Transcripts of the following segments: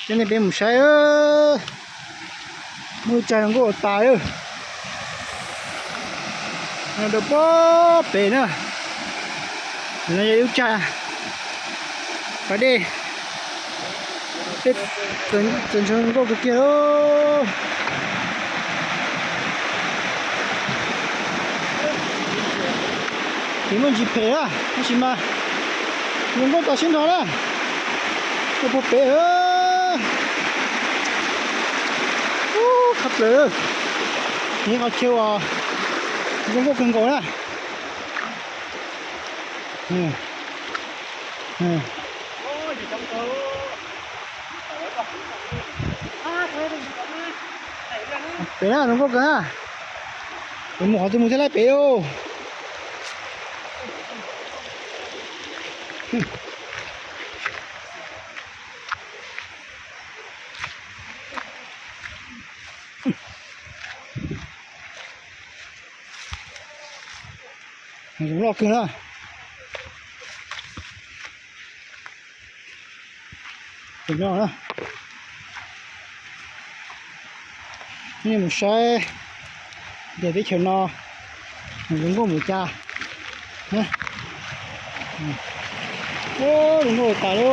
Coj nej peb mus saib, muaj ib tsag zoo nkauj tas lawm. Rau pob pem na, no yog ib lub tsag pas dej, peb txawm ntshaw zoo nkauj kawg kiag. Ces muaj ntsis phem na, tab sis mas zoo nkauj tas siab ntho na. Rau pob pem, ub, tshaj plaws, yog qhov chaw uas zoo nkauj kawg nkaus na. Pem na, zoo nkauj kawg na. Pem mus qhov twg mus thiaj laib pem lauj. Loj kawg na. Mus saib tias teb chaws no zoo nkauj mus cas. Zoo nkauj tas li.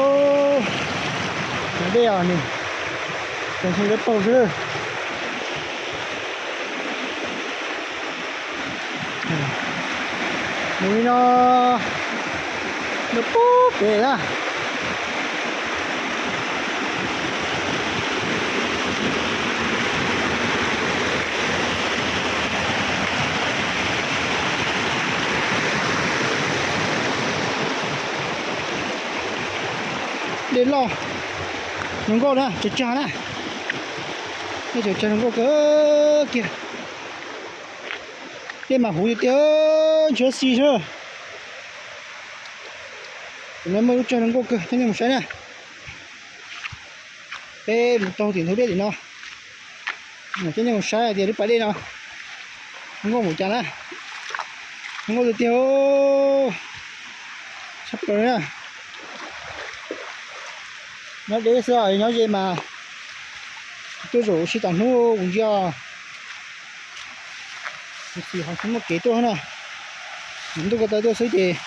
Cov dej os, nws tseem ntshe yuav paug xwb. Mus li no, rau pob pem na. Dej loj, zoo nkauj na, tsag tsag na. Dej tsag tsag zoo nkauj kawg kiag. Dej mas huv tiag tiag, ntshiab xi xwb. Tam no muaj lub tsag zoo nkauj kawg, coj nej mus saib na. Peb mus taug tim ntug dej tim no, coj nej mus saib tias lub pas dej no zoo nkauj npaum cas na. Zoo nkauj tiag tiag, tshaj plaws na. Nyob deb xwb, nyob ze mas tuaj zaum ua si tas hnub kuv ntsia. Tab sis ho tsis muaj kev tuaj na, ntuj ko taw tuaj xwb ces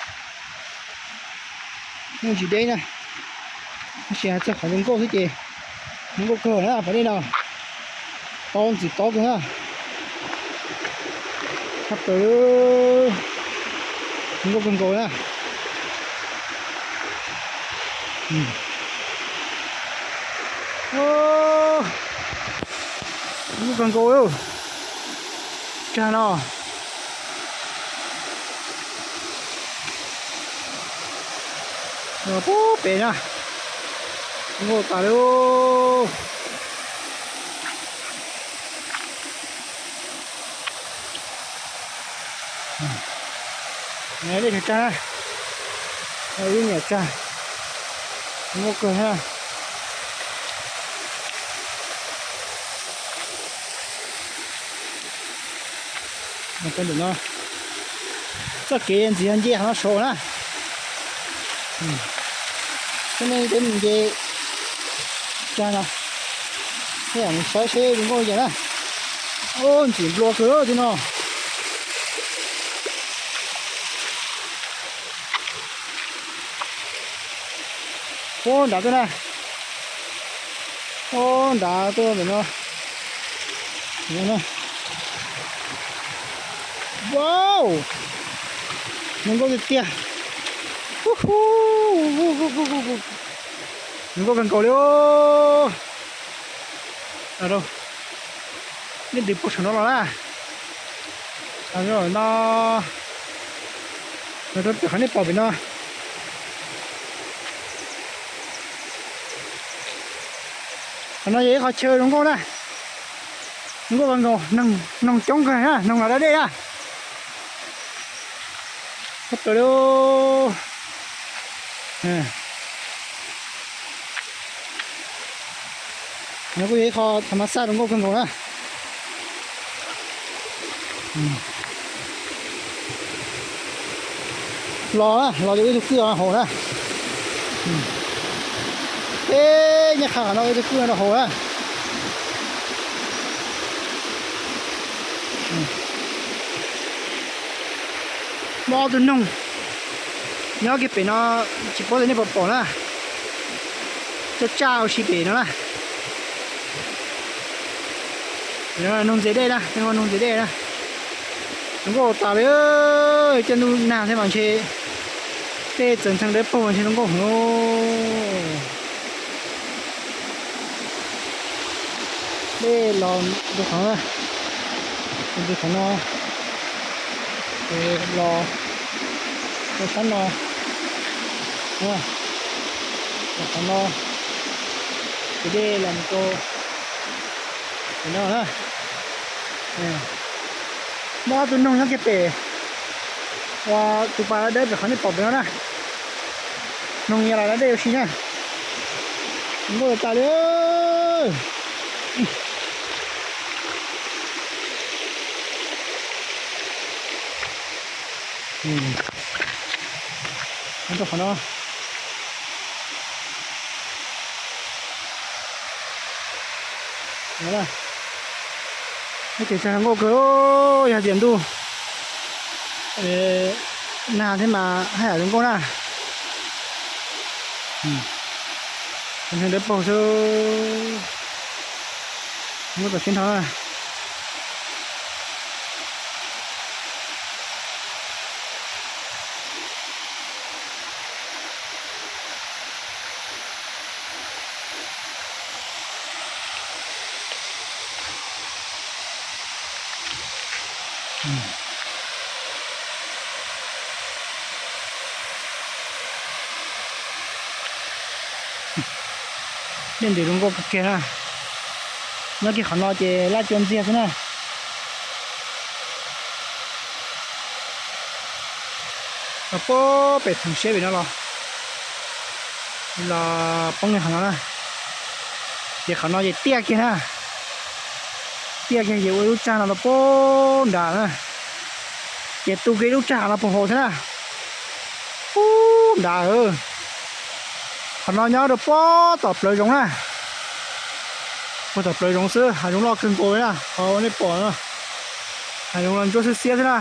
muaj ntsis deb na. Tab sis hais txog qhov zoo nkauj xwb ces zoo nkauj kawg na, pas dej no tau ntxim tob kawg na. Tshaj plaws, zoo nkauj kawg nkaus na. Zoo nkauj kawg nkaus, tsag no. Pob pem na, zoo nkauj tas li. Dej tsag tsag na, ib niam tsag, zoo nkauj kawg na. Txoj kev ntxiv yog nce qhov no saud na. Coj nej peb mus nce tsag no, peb mus saib seb zoo nkauj li cas na. Ub, ntxim nplua kawg tim no. Ub, nrad tuaj na. Ub, nrad tuaj ntawm no. Wow, zoo nkauj tiag tiag. Zoo nkauj kawg nkaus li. Nej ntws puag saum no los na. No, no rau pem qhov nej pom pem no. Qhov no yog ib qhov chaw zoo nkauj na. Zoo nkauj kawg nkaus, noog coob kawg na, noog los da dej na. Tshaj plaws li. No kuj yog ib qho tham mas xaj zoo nkauj kawg nkaus na. Los na, los ces ib tug kwj haum na. Peb nyob qha qhov no, ib tug kwj no rau hauv na. Muaj ob tug noog nyob kiag pem no, tsis paub tias nej puas pom na. Caj tsaj ua si pem no na. Noog ntxias dej na, noog ntxias dej na. Zoo nkauj tas li, caij ntuj nag thiab mas ntshe dej txawm ntxhee dawb paug mas ntshe zoo nkauj heev. Dej los rau qhov, rau qhov no, los rau sab no, los qhov no, ces dej los mus rau no na. Muaj ob tug noog nyob kiag pem, ua tus pas dawb pem qhov nej pom pem no na. Noog nyias los da dej ua si na. Nkauj tas li. Rau qhov no. Ces txag zoo nkauj kawg, yog tias ntuj nag thiab mas haj yam zoo nkauj na. Ntxhee dawb paug xwb, zoo nkauj tas siab nrho na. Dej ntws zoo nkauj kawg kiag na. Nyob kiag qhov no ces laj cua ntxiag xwb na. Los puag pem theem siab pem no los, los poob li qhov no na. Ces qhov no ces tiaj kiag na. Tiaj kiag ces ua ib lub tsag no rau puag nrad na. Ces tu kiag ib lub tsag no puag hauv thiab na. Puag nrad. Qhov no nyob rau puag tom plawv zoov na. Puag tom plawv zoov xwb, hav zoov loj kawg nkaus li na, qhov nej pom no. Hav zoov los ntsuab xiab xiab xwb na.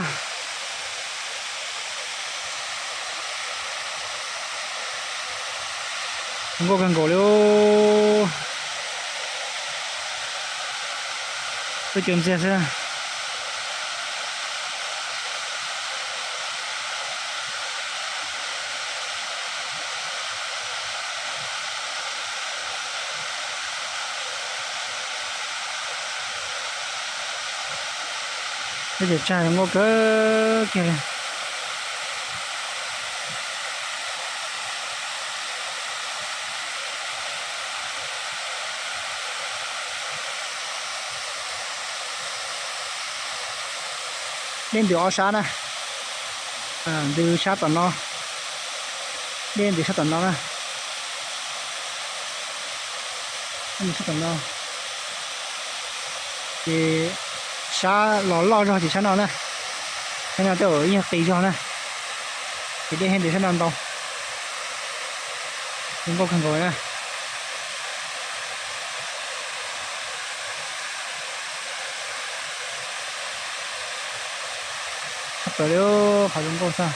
Zoo nkauj kawg nkaus li. Laj cua ntxiag xwb. Peb cov tsag zoo nkauj kawg kiag li. Dej ntws ob sab na, ntws sab tom no, dej ntws sab tom no na, ntws sab tom no, ces sab los loj zog ces sab no na, sab no tej zaum yeej qis zog na, ces dej thiaj ntws sab no ntau. Zoo nkauj kawg nkaus na. Tshaj plaws li, qhov zoo nkauj xwb.